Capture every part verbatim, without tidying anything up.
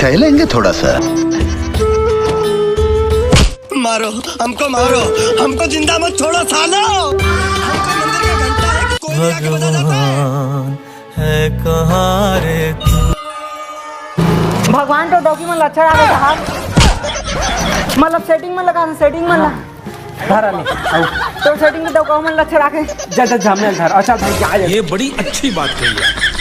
टहलेंगे थोड़ा सा। मारो, हमको मारो, हमको जिंदा मत छोड़ो सालो। हमको मंदिर का घंटा है कि कोई नहीं आके बजा जाता है। भगवान तो डौकी मन लक्षण आ गए साहब। मतलब सेटिंग में लगा, सेटिंग में लगा। धर आने, आओ। तो सेटिंग में डौका मन लक्षण आ गए। जा, जा, जा, मैं धर। अच्छा भाई, जा, जा। ये बड़ी अच्छी बात कही है।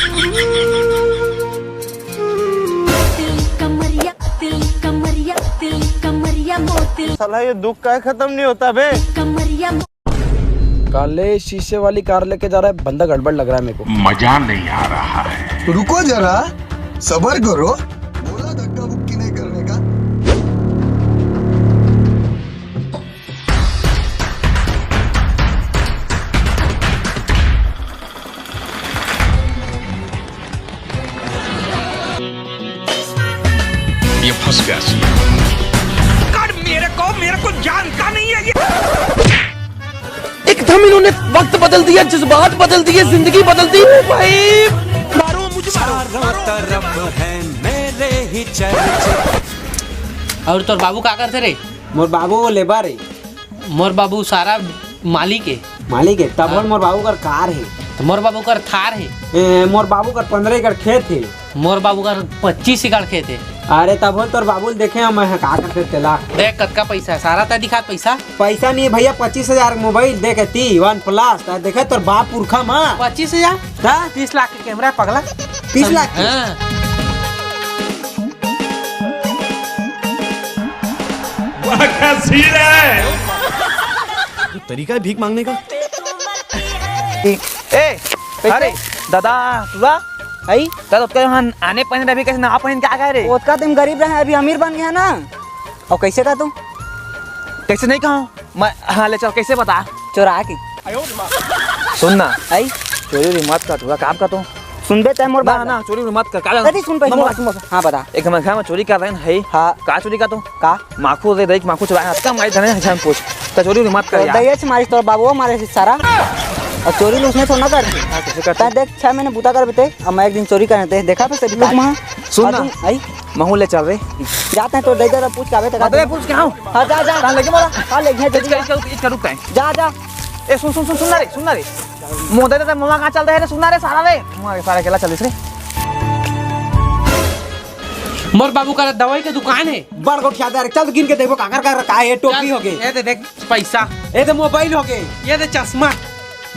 साला ये दुख का खत्म नहीं होता बे। काले शीशे वाली कार लेके जा रहा है बंदा, गड़बड़ लग रहा है मेरे को। मजा नहीं आ रहा है। रुको जरा, सबर करो। बोला धक्का मुक्की नहीं करने का। ये फंस गया सी। कर मेरे को, मेरे को जानता नहीं है ये। एकदम इन्होंने वक्त बदल दिया, जज्बात बदल दिए, जिंदगी बदल दी। ओ भाई, मारो मुझे, मारो। चारों तरफ है मेरे ही चर्चे। और तोर बाबू का करते रे? मोर बाबू वो लेबर है। मोर बाबू सारा मालिक है। मालिक है, तब हाँ। मोर बाबू कर कार है। तो मोर बाबू कर थार है। ए, मोर बाबू कर पंद्रह एकड़ खेत है। मोर बाबू कर पच्चीस एकड़ खेत है। अरे तब तोर बाबू ल देखे हम, मैं का करते तेला। देख कतका पैसा है, सारा तय दिखात पैसा। पैसा नहीं है भैया, पच्चीस हजार मोबाइल देखे ती, वन प्लस, तय देखे तोर बाप पुरखा मा। पच्चीस हजार? ता? तीस लाख के कैमरा पगला। तीस लाख के? हाँ। वाह, क्या सीन है। ये तरीका है भीख मांगने का। ए, अरे, दादा, तू आ? आई? दादा, ओतका यहाँ आने पहने रही, कैसे ना पहन के आ गए रे? ओतका दिन गरीब रहे, अभी अमीर बन गया ना। और कैसे का तू? कैसे नहीं कहा? मैं, हाँ, ले चल, कैसे बता? चोरा के। सुन ना। आई? चोरी उरी मत कर, तू काम का तू। सुनबे तय मोर ना, बात। ना, चोरी उरी मत कर, का अरे सुन पहले ना, मोर, ना, सुन, सुन। हाँ, बता। एक हमर घर में चोरी कर रहे हैं, है? हाँ। का चोरी का तू? का? माखू दे, देख, माखू चुराए, अतका माई धरे हैं, जान पूछ। त चोरी उरी मत कर तो यार। दैया से मारिस तोर बाबुओ मारे से सारा। और चोरी ल उसने थोड़ा ना कर। हाँ, कैसे करते? तय देख, छह महीने बूता कर बेटे, अब मैं एक दिन चोरी करने ते, देखा तो सभी लोग वहाँ। सुन और ना। तुम, आई? महू ले चल रे। जाते हैं तो दैया पूछ के आवे तक। अबे पूछ के आओ। हाँ, जा, जा। कहाँ लेके बोला? हाँ, ले गया, इसका, जल्दी इसका, इसका रुकता है। जा, जा। ए, सुन, सुन, सुन, सुन ना रे, सुन ना रे। मोदे तो ममा कहाँ चल रहे रे, सुन ना रे, सारा रे। ममा के सारा अकेला चलिस रे। मोर बाबू का दवाई के दुकान है। बड़ गोठियादार, चल गिन के देखो, काकर का, का है, टोपी चल, हो गई। ये दे देख पैसा। ये दे मोबाइल हो गई। ये दे चश्मा।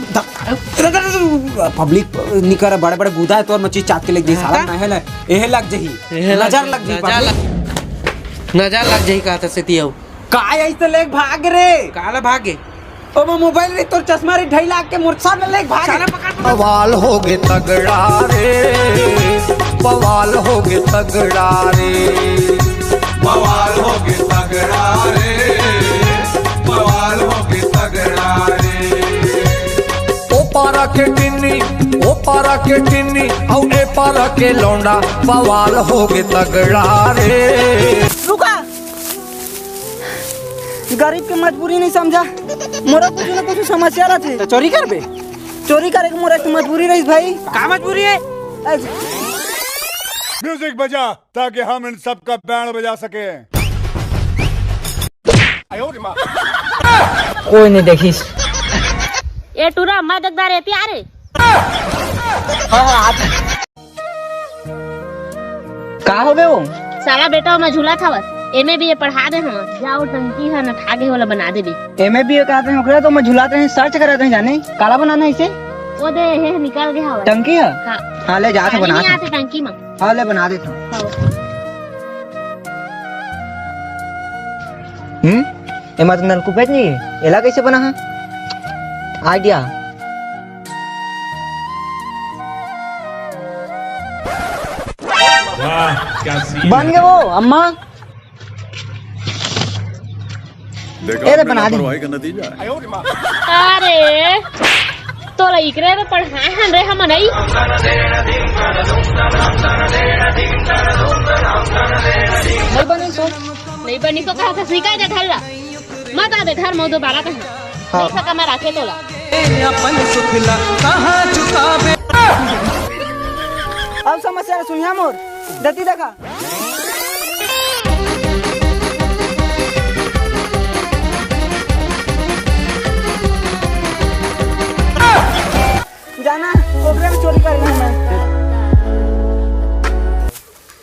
द-, पब्लिक निकर बड़े-बड़े गुदा है, तोर मची चाट के लेके जाई, साला हाँ। नहे ले, एहे लग जही। एहे लग नजर जही, लग जही, नजर पब्लिक। लग, नजर लग जही, कहा था सेती आऊ। का ऐसे लेके भाग रे? काला भागे? ओ, वो मोबाइल रे, तोर चश्मा रे, ढाई लाख के मोर साथ में लेके भाग। साला पकड़, पकड़। बवाल हो गए तगड़ा रे, बवाल हो गए तगड़ा रे, बवाल हो गए तगड़ा रे, बवाल हो गए तगड़ा रे। ओ पारा के टिन्नी, ओ पारा के टिन्नी, औ ए पारा के लौंडा, बवाल हो गए तगड़ा रे। रुका, गरीब के मजबूरी नहीं समझा, मोरा कुछ ना कुछ समस्या रहथे। तो चोरी करबे? चोरी करे के मोरा एक मजबूरी रहिस भाई। का मजबूरी है? ऐसे। म्यूजिक बजा, ताकि हम इन सब का बैंड बजा सकें। कोई नहीं देखिस। ए टूरा, मैं देखदार एती आ रे। हाँ, हाँ, आ। का होबे वो? साला बेटा, ओमा झूलत हवस। एमे बीए पढ़ा दे हम। जा, वो टंकी ह नठा गे, ओला बना देबे। एमे बीए कहत हे ओकरे, तो मैं झूलत रहे, सर्च करत रहे जाने। काला बनाना है इसे? वो दे, हे निकल गे हवस। टंकी ह? हाँ। हाँ, ले जा, तो पानी बना नहीं दे। आते टंकी में। हाँ, ले बना देता हूँ। हाँ। हम्म? एमा तो नलकूपेच नहीं है, एला कैसे बना है? आइडिया। वाह, क्या सीन बन है। गए वो, अम्मा। देखा ए रे, आपने बना दे। लापरवाही का नतीजा है। अरे, तोला इकरे में पढ़ाए हन रे हमन, आई? नहीं बनी सो। नहीं बनी सो कहा था, सिखा जा धर ला। मत आबे घर में दोबारा कहीं। हाँ। नहीं सका मैं राखे तोला। अपन सुखला कहाँ चुकाबे? अब समस्या सुनिया मोर, दती देखा।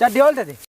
चल दियो दे दे।